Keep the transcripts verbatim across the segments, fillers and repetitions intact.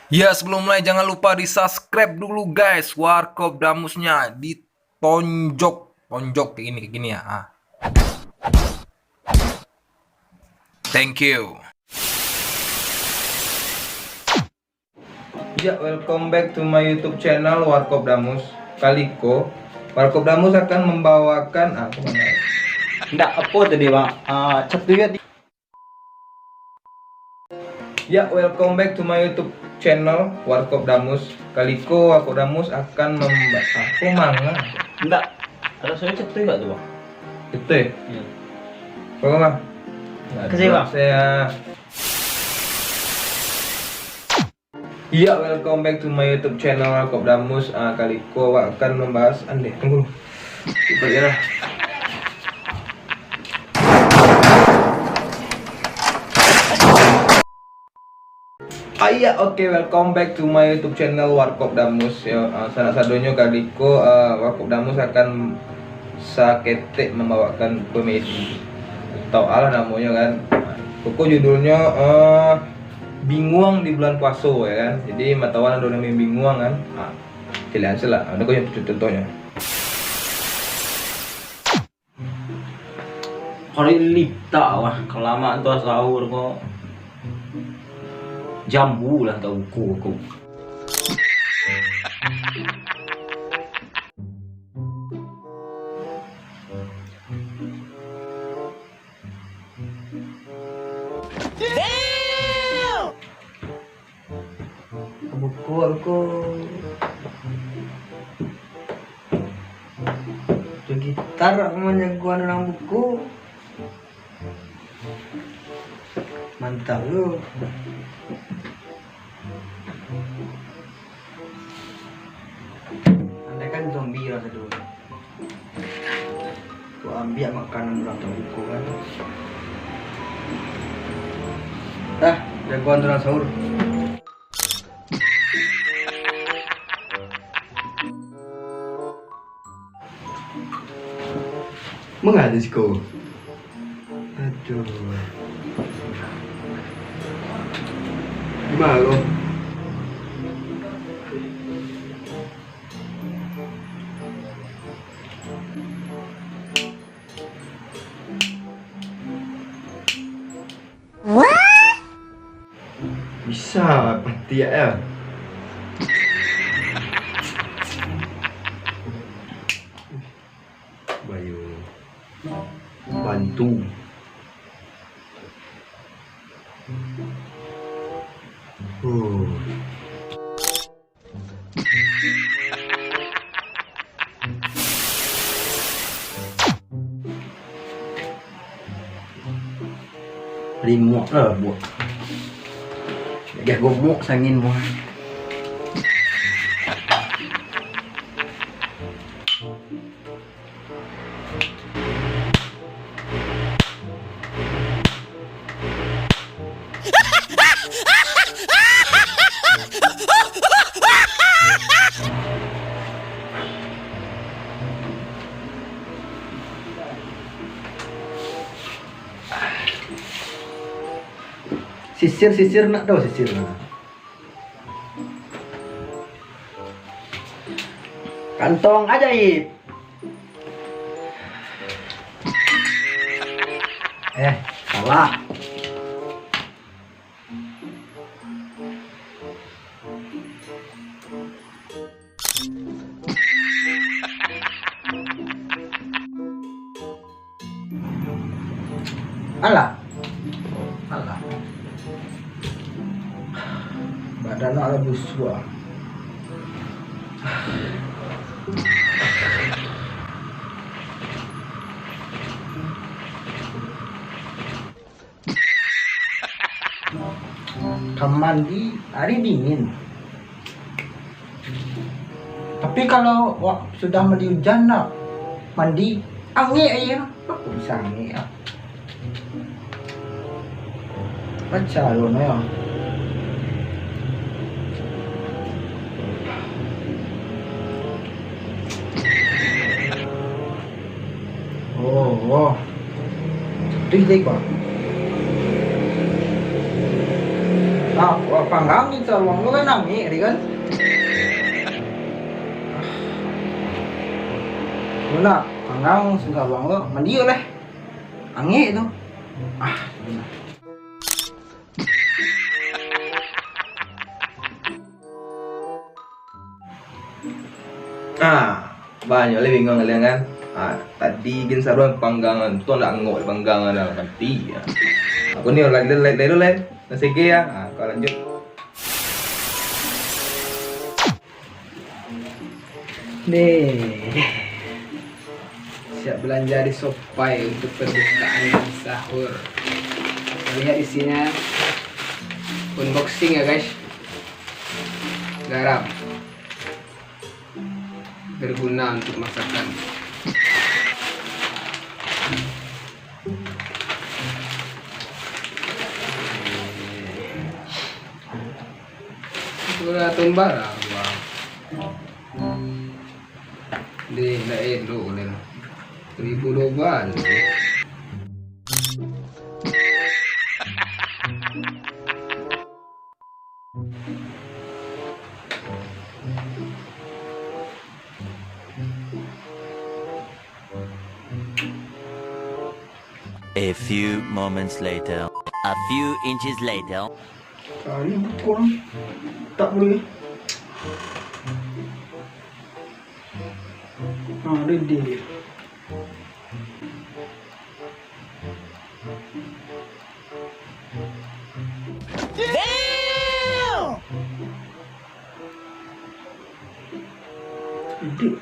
Ya, sebelum mulai, jangan lupa di-subscribe dulu, guys. Warkop Damusnya ditonjok, tonjok kayak gini, kayak gini ya. Ah. Thank you. Ya, welcome back to my YouTube channel, Warkop Damus. Kali ko, Warkop Damus akan membawakan, ah, apa namanya? Ndak, apa tadi, Bang? Ah, catu ya di- Ya, welcome back to my YouTube channel, Warkop Damus. Kali ko, Warkop Damus akan memba-, apa manga? Ndak, rasanya catu juga tu, Bang. Catu ya? Iya. Apa, Bang? Nggak Kasih, jelas Bang. Ya. Ya, welcome back to my YouTube channel, Warkop Damus. Ah, kali ko awak akan membahas, andeh, tunggu. Cepat je lah. Ah, ya, oke, welcome back to my YouTube channel, Warkop Damus. Ya, ah, sanak sadonyo, kali ko, ah, Warkop Damus akan saketek membawakan komedi. Tau alah namonyo kan. Pokok judulnyo, eh, Binguang di Bulan Puaso, ya kan. Jadi, matawan ado namo binguang kan. Ah, pilihan sila. Ado ko contoh-contohnyo. Kali litak wah, kalamaan tu sahur ko. Jambu lah tak buku aku. Buku aku. Tu gitar manyaguan dalam buku. Mantap tu. Andai kan zombie lah satu. Kau ambiak makanan urang tu buku kan. Dah, jagoan urang sahur. Manga tu siko? Aduh. Di ma ko? Bisa patiak ya. Bayu. Bantu. Huh. Rimuak lah buak. Gagah gomok sangin muah. Sisir, sisir nak ado sisir. Kantong ajaib. Eh, salah. Alah. Alah. Badan awak lah busuak. Ka mandi, ari dingin. Tapi kalau wa-, sudah mandi ujan lah, mandi, angek aia. Kok bisa angek ah? Pacah tu, nah. Oh, oh. Tu kita ikut. Ah, wah, Panggang di saluang tu kan angek tadi kan. Yo nak, panggang di saluang tu, mandi yo lah. Angek tu. Ah, Ah, banyak lai bingung kalian kan? Ah, tadi gin saruan panggangan, tu ndak angok panggangan dah mati. Ah. Aku ni lagi, lagi, lagi, lagi, lagi. Nasi ke ya? Ah, kau lanjut. Nih. Siap belanja di Sopai untuk perbukaan sahur. Kita lihat isinya. Unboxing ya, guys. Garam. Berguna untuk masakan. Sudah tumbar lah, Bang. Deh, ndak elok ni lah. Seribu dua balik. A few moments later. A few inches later. Kali bukan. Tak boleh. Ah, dia dia. Idik.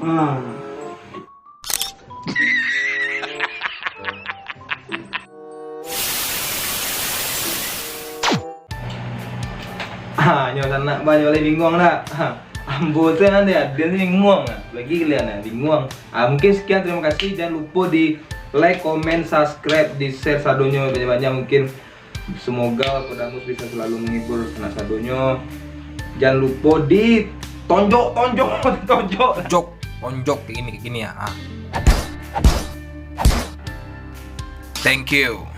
Ah. Ha, nyo sanak banyak lai bingung dak? Ha, ambo tu nan ado bingung. Lagi kalian bingung. Ah, mungkin sekian, terima kasih. Jangan lupo di like, comment, subscribe, di share sadonyo banyak-banyak. Mungkin semoga Kodamus bisa selalu menghibur sanak sadonyo. Jangan lupo di tonjok, tonjok, tonjok. Tonjok, tonjok kayak gini, kayak gini ya. Ah. Thank you.